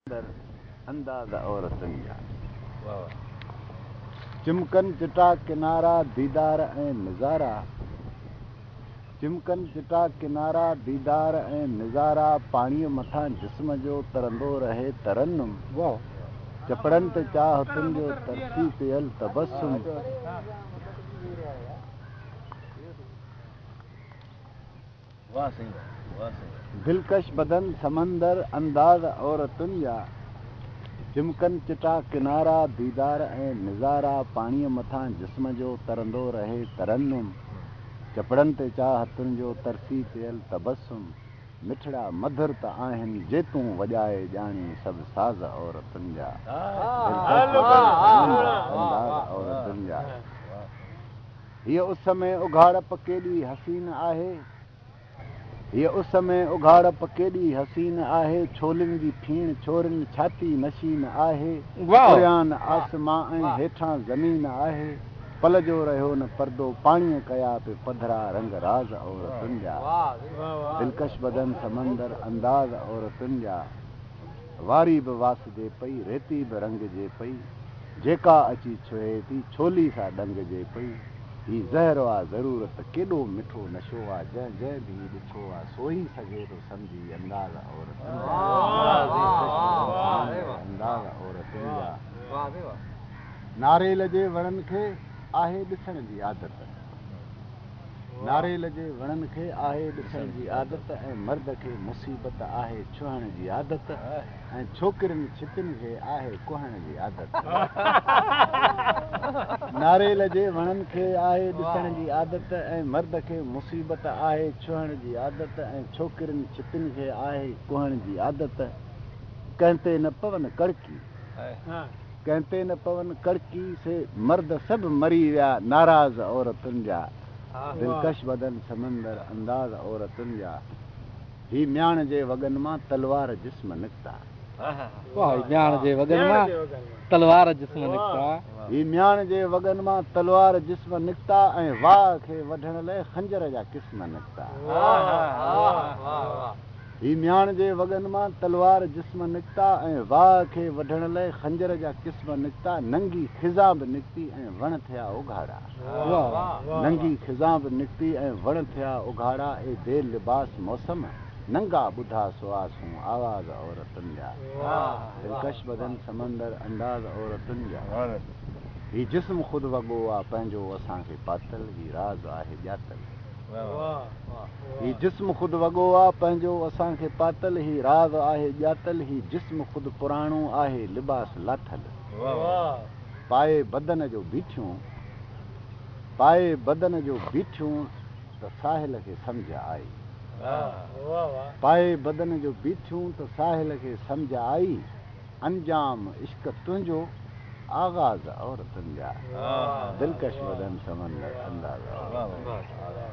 سمندر انداز عورتن جا. چمڪن چٽا ڪنارا ديدار ۽ نظارا چمڪن چٽا ڪنارا ديدار ۽ نظارا پاڻيء مٿان جسم جو ترندو رهي ترنم چپڙن تي چاهتن جو ترسي پيل تبسم. دلڪش بدن سمندر انداز عورتن جا چمڪن چٽا ڪنارا ديدار ۽ نظارا پاڻيء مٿان جسم جو ترندو رهي ترنم چپڙن تي چاهتن جو ترسي پيل تبسم مٺڙا مڌر ته آهن جي تون وڄائي ڄاڻين سڀ ساز عورتن جا دلڪش بدن سمندر انداز عورتن جا. هيء اس ۾ اگهاڙپ ڪيڏي حسين آهي. هيء اس ۾ اگهاڙپ ڪيڏي حسين آهي. ڇولين جي ڦيڻ ڇورين ڇاتي نشين آهي. پريان آسمان ۽ هيٺان زمين آهي. پل جو رهيو نه پردو پاڻيء ڪيا پي پڌرا رنگ راز عورتن جا. دلڪش بدن سمندر انداز عورتن جا. واري به واسجي پئي ريتي به رنگجي پئي. جيڪا اچي ڇهي ٿي، ڇولي سا ڏنگجي پئي. هي زهر آ ضرورت، ڪيڏو مٺو نشو آ، جنهن جنهن به هي ڏٺو آ، سو ئي سگهي ٿو سمجهي انداز عورتن جا. دلڪش بدن سمندر انداز عورتن جا. ناريل جي وڻن کي آهي ڏسڻ جي عادت. ناريل جي وڻن کي آهي ڏسڻ جي عادت ۽ مرد کي مصيبت آهي ڇهڻ جي عادت ۽ ڇوڪرين ڇتين کي آهي ڪهڻ جي عادت. ناريل جي وڻن کي آهي ڏسڻ جي عادت ۽ مرد کي مصيبت آهي ڇهڻ جي عادت ۽ ڇوڪرين ڇتين کي آهي ڪهڻ جي عادت. ڪنهن تي نه پون ڪڙڪي. ڪنهن تي نه پون ڪڙڪي، سي مرد سڀ مري ويا ناراض عورتن جا، دلڪش بدن سمندر انداز عورتن جا، هي مياڻ جي وڳن مان تلوار جسم نڪتا. هي مياڻ جي وڳن مان تلوار جسم نڪتا. هي مياڻ جي وڳن مان تلوار جسم نڪتا ۽ واء کي وڍڻ لئه خنجر جا قسم نڪتا. هي مياڻ جي وڳن مان تلوار جسم نڪتا ۽ واء کي وڍڻ لئه خنجر جا قسم نڪتا، ننگي خزان به نڪتي ۽ وڻ ٿيا اگهاڙا. ننگي خزان به نڪتي ۽ وڻ ٿيا اگهاڙا، اي بي لباس موسم، ننگا ٻڌا سئاسون آواز عورتن جا. دلڪش بدن سمندر انداز عورتن جا. هي جسم خود وڳو آ پنهنجو اسان کي پاتل، هي راز آهي ڄاتل. هي جسم خود وڳو آ پنهنجو اسان کي پاتل هي راز آهي ڄاتل هي جسم خود پراڻو آهي لباس لاٿل پائي بدن جو بيٺيون پائي بدن جو بيٺيون ته ساحل کي سمجهه آئي پائي بدن جو بيٺيون ته ساحل کي سمجهه آئي انجام عشق تنهنجو آغاز عورتن جا دلڪش بدن سمندر انداز عورتن جا.